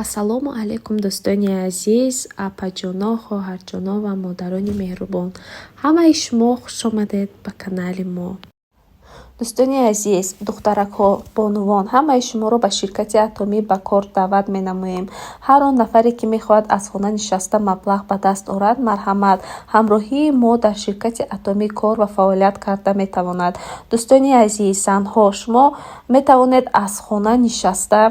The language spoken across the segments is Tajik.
Ассалому алайкум, дӯстони азиз, апаҷоно, хоҳарҷоно ва модарони меҳрубон. Ҳамаи шумо хушомадед ба канали мо. Дӯстони азиз, духтаракҳо, бонувон, ҳамаи шуморо ба ширкати Атомӣ ба кор даъват менамоем. Ҳар он нафаре, ки мехоҳад аз хона нишаста маблағ ба даст орад, марҳамат, ҳамроҳии мо дар ширкати Атомӣ кор ва фаъолият карда метавонад. Дӯстони азиз, занҳо, шумо метавонед аз хона нишаста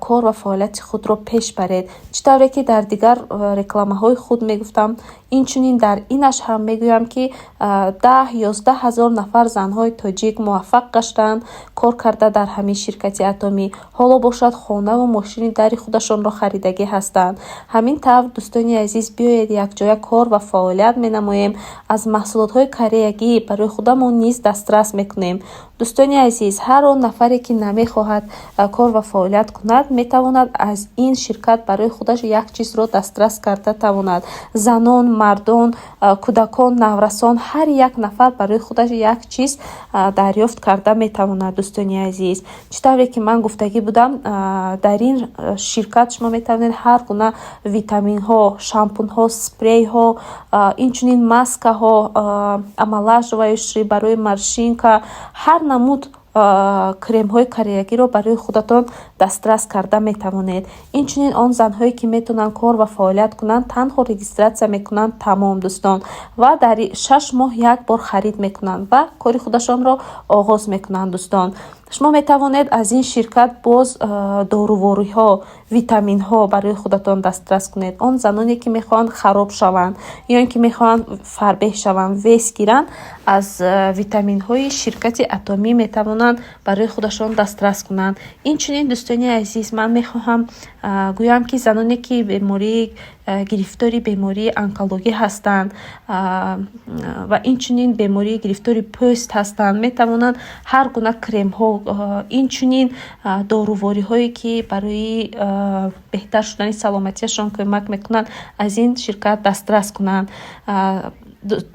кор ва фаъолияти худро пеш баред. Чӣ тавре ки дар дигар рекламаҳои худ мегуфтам, инчунин дар инаш ҳам мегӯям, ки 10-11 ҳазор нафар занҳои тоҷик муваффақ гаштаанд кор карда дар ҳамин ширкати Атомӣ. Ҳоло бошад, хонаву мошини дари худашонро харидагӣ ҳастанд. Ҳамин тавр, дӯстони азиз, биёед, якҷоя кор ва фаъолият менамоем, аз маҳсулотҳои кореягӣ барои худамон низ дастрас мекунем. Дӯстони азиз, ҳар он нафаре, ки намехоҳад кор ва фаъолият кунад, метавонад аз ин ширкат барои худаш як чизро дастрас карда тавонад. Занон, мардон, кӯдакон, наврасон, ҳар як нафар барои худаш як чиз дарёфт карда метавонад. Дӯстони азиз, чӣ тавре ки ман гуфтагӣ будам, дар ин ширкат шумо метавонед ҳар гуна витаминҳо, шампунҳо, спрейҳо, инчунин маскаҳо, омолаживающий барои морщинка, ҳар намуд кремҳои кореягиро барои худатон дастрас карда метавонед. Инчунин он занҳое, ки метавонанд кор ва фаъолият кунанд, танҳо регистрация мекунанд, тамом, дӯстон, ва дар 6 моҳ як бор харид мекунанд ва кори худашонро оғоз мекунанд. Дӯстон, шумо метавонед аз ин ширкат боз дорувориҳо, витаминҳо барои худатон дастрас кунед. Он заноне, ки мехоҳанд хароб шаванд ё ин ки мехоҳанд фарбеҳ шаванд, вес гиранд, аз витаминҳои ширкати Атомӣ метавонанд барои худашон дастрас кунанд. Инчунин, дӯстони азиз, ман мехоҳам гӯям, ки заноне, ки бемории гирифтори бемории онкологӣ ҳастанд ва инчунин бемории гирифтори пӯст ҳастанд, метавонанд ҳар гуна кремҳо, инчунин дорувориҳое, ки барои беҳтар шудани саломатиашон кӯмак мекунанд, аз ин ширкат дастрас кунанд.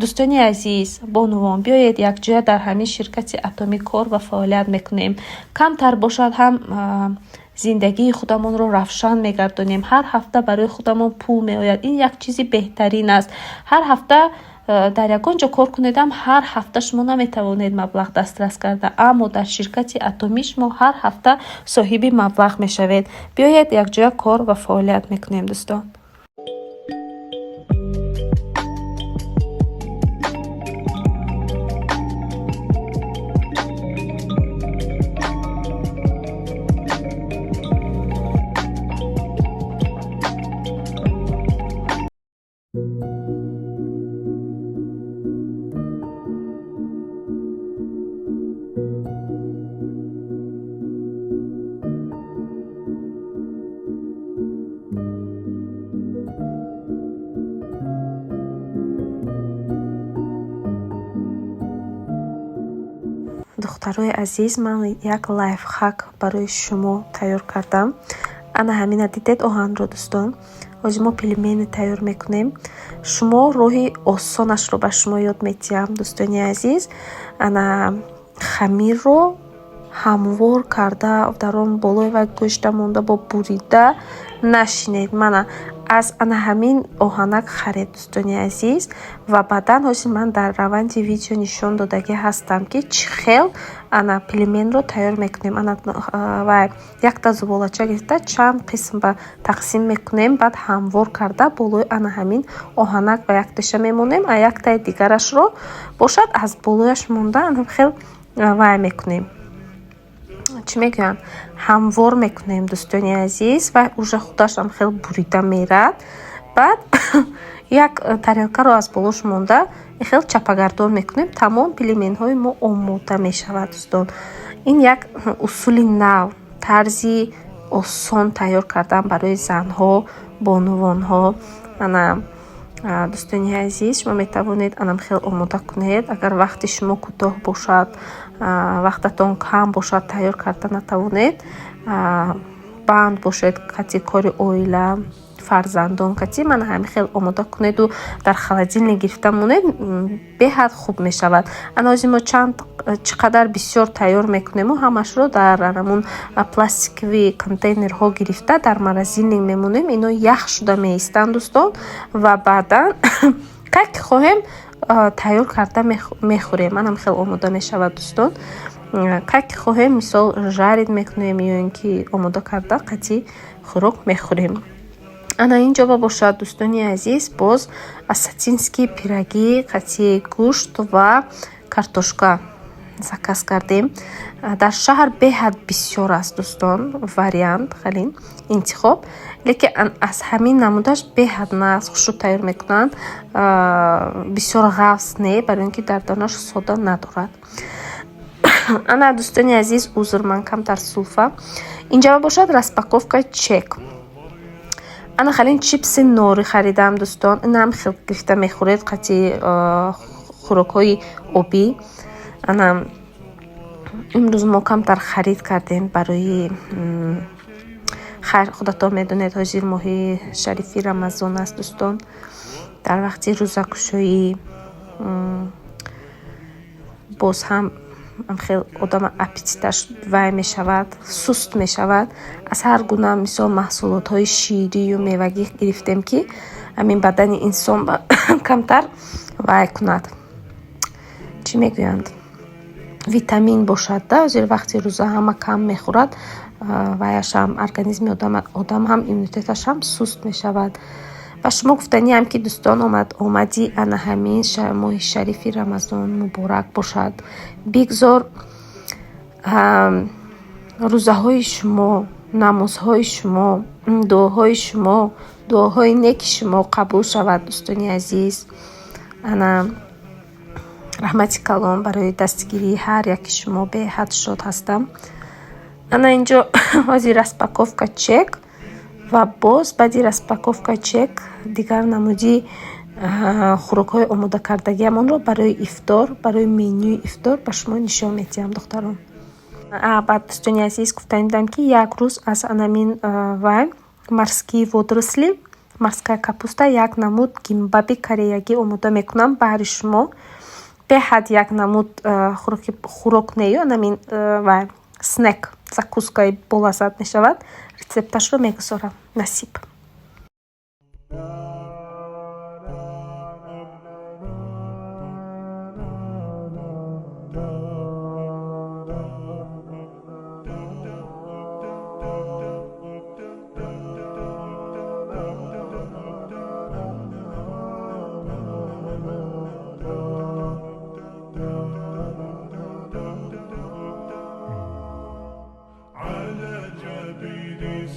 Дӯстони азиз, бонувон, биёед, якҷоя дар ҳамин ширкати Атомӣ кор ва фаъолият мекунем. Камтар бошад ҳам, зиндагии худамонро равшан мегардонем. Ҳар ҳафта барои худамон пул меояд, ин як чизи беҳтарин аст. Ҳар ҳафта дар ягон ҷо кор кунедам, ҳар ҳафта шумо наметавонед маблағ дастрас карда, аммо дар ширкати Атомӣ шумо ҳар ҳафта соҳиби маблағ мешавед. Биёед, якҷоя кор ва фаъолият мекунем, дӯстон. Духтарои азиз, ман як лайфхак барои шумо тайёр кардам. Ана ҳамина дидед, оҳанро, дӯстон? Ҳозир мо пельмени тайёр мекунем. Шумо роҳи осонашро ба шумо ёд медиҳам, дӯстони азиз. Ана хамирро ҳамвор карда, дар он болои вай гӯшта монда, бо бурида нашинед. Мана аз ана ҳамин оҳанак харед, дӯстони азиз, ва баъдан ҳозир ман дар раванди видео нишон додагӣ ҳастам, ки чӣ хел ана пельменро тайёр мекунем. Ана вай якта зуволача гирифта, чанд қисм ба тақсим мекунем, баъд ҳамвор карда, болои ана ҳамин оҳанак ба якташа мемонем, а яктаи дигарашро бошад, аз болояш монда, ана хел вай мекунем, чӣ мегӯянд, ҳамвор мекунем, дӯстони азиз, ва уже худашам хел бурида мерад. Баъд як тарелкаро аз болош монда, хел чапагардон мекунем, тамом, пельменҳои мо омода мешавад. Дӯстон, ин як усули нав, тарзи осон тайёр кардан барои занҳо, бонувонҳо. Ана, дӯстони азиз, шумо метавонед анам хел омода кунед. Агар вақти шумо кӯтоҳ бошад, вақтатон кам бошад, тайёр карда натавонед, банд бошед қати кори оила, Фарзандон кати мана ҳамин хел омода кунеду дар холодильник гирифта монед, беҳад хуб мешавад. Ана ҳозир мо чанд чӣ қадар бисёр тайёр мекунему, ҳамашро дар анамун пластиковый контейнерҳо гирифта, дар морозильник мемонем. Ино ях шуда меистанд, дӯстон, ва баъдан кай ки хоҳем, тайёр карда мехӯрем. Манам хел омода мешавад, дӯстон. Кай ки хоҳем, мисол, жарить мекунем ё ин ки омода карда, қатъи хӯрок мехӯрем. Ана ин ҷоба бошад, дӯстони азиз, боз осетинские пироги қатъи гӯшт ва картошка заказ кардем. Дар шаҳр беҳад бисёр аст, дӯстон, вариант, халин интихоб, лекин аз ҳамин намудаш беҳад нағз, хушрӯ тайёр мекунанд. Бисёр ғафз не, барои ин ки дар донаш сода надорад. Ана, дӯстони азиз, узр, ман камтар сулфа. Инҷаба бошад распаковка чек. Ана халин чипси нори харидам, дӯстон. Инам хел гирифта мехӯред қатъи хӯрокҳои обӣ. Ана имрӯз мо камтар харид кардем барои хайр. Худатон медонед, ҳозир моҳи шарифи Рамазон аст, дӯстон. Дар вақти рӯзакушоӣ боз ҳам хел одам аппетиташ вай мешавад, суст мешавад. Аз ҳар гуна, мисол, маҳсулотҳои ширию мевагӣ гирифтем, ки ҳамин бадани инсон камтар вай кунад, чӣ мегӯянд, витамин бошад да. Ҳозир вақти рӯза ҳама кам мехӯрад, ваяшам организми одам ҳам, иммунитеташ ҳам суст мешавад. Ба шумо гуфтаниам, ки, дӯстон, омади ана ҳамин моҳи шарифи Рамазон муборак бошад. Бигзор рӯзаҳои шумо, намозҳои шумо, дуоҳои шумо, дуоҳои неки шумо қабул шавад, дӯстони азиз. Ана раҳмати калон барои дастгирии ҳар яки шумо, беҳад шод ҳастам. Ана инҷо ҳозир распаковка чек ва боз баъди распаковка чек дигар намуди хӯрокҳои омодакардагиамонро барои ифтор, барои менюи ифтор ба шумо нишон медиҳам, духтарон. Баъд, дӯстони азиз, гуфтанӣ будам, ки як рӯз аз анамин вай морские водоросли, морская капуста, як намуд гимбаби кореягӣ омода мекунам баҳри шумо. Беҳад як намуд хӯрок нею, анамин вай снек, закускаи болаззат мешавад. Рецепташро мегузорам, насиб.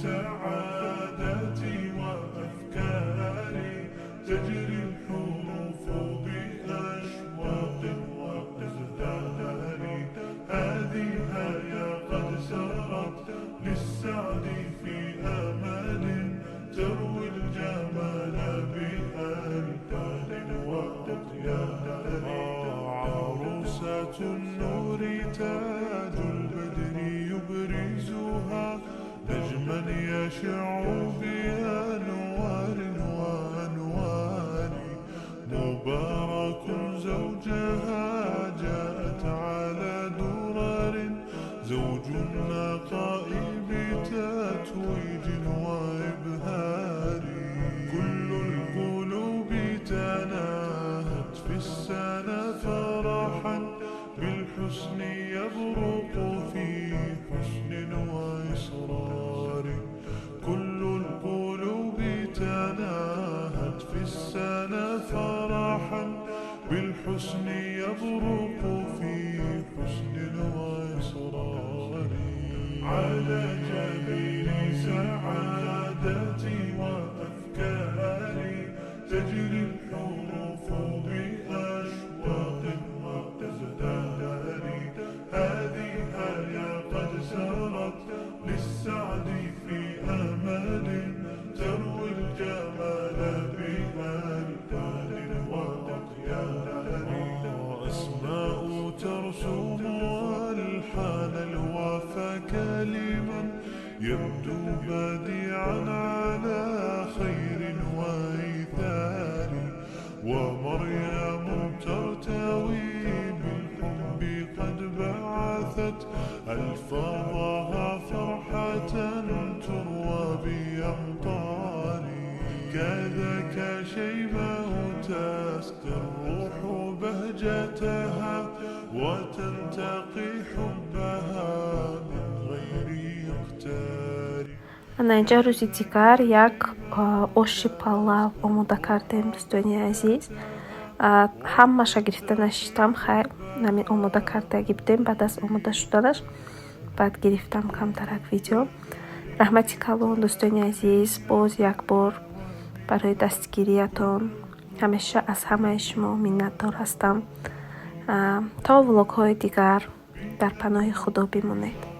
سعادتي وأفكاري تجري الحروف بأشواق وأزهار، هذه هيا قد سرت للسعد في أمل تروي الجمال بألوان وأطيار. عروسة النور تاج البدر يبرزها، نجما يشع بأنوار وأنوار. مبارك زوجها جاءت على درر، زوج النقاء بتتويج وإبهار. كل القلوب تناهت في السنة فرحا بالحسن يبرق في حسن وإصرار. كل القلوب تناهت في السنة فرحا بالحسن يبرق في حسن وإصرار. على جبين سعادتي وأفكاري تجري الحروف بأشواق وأزدار، هذه هيا قد سرت للسعد في أمل تروي الجمال بألوان وأطيار. أسماء ترسم ألحان الوفا كلما يبدو بديعا على خير. عليك شيماء تسقي الروح بهجتها وتنتقي حبها من غير إقتار. Ана инҷа рӯзи дигар як оши палав омода кардем, дӯстони азиз. Ҳамаша гирифта нашиштам, хайр, ҳамин омода кардаги будем. Баъд аз омода шуданаш баъд гирифтам камтарак видео. Раҳмати калон, дӯстони азиз, боз як бор барои дастгириятон. Ҳамеша аз ҳамаи шумо миннатдор ҳастам. То влогҳои дигар дар паноҳи Худо бимонед.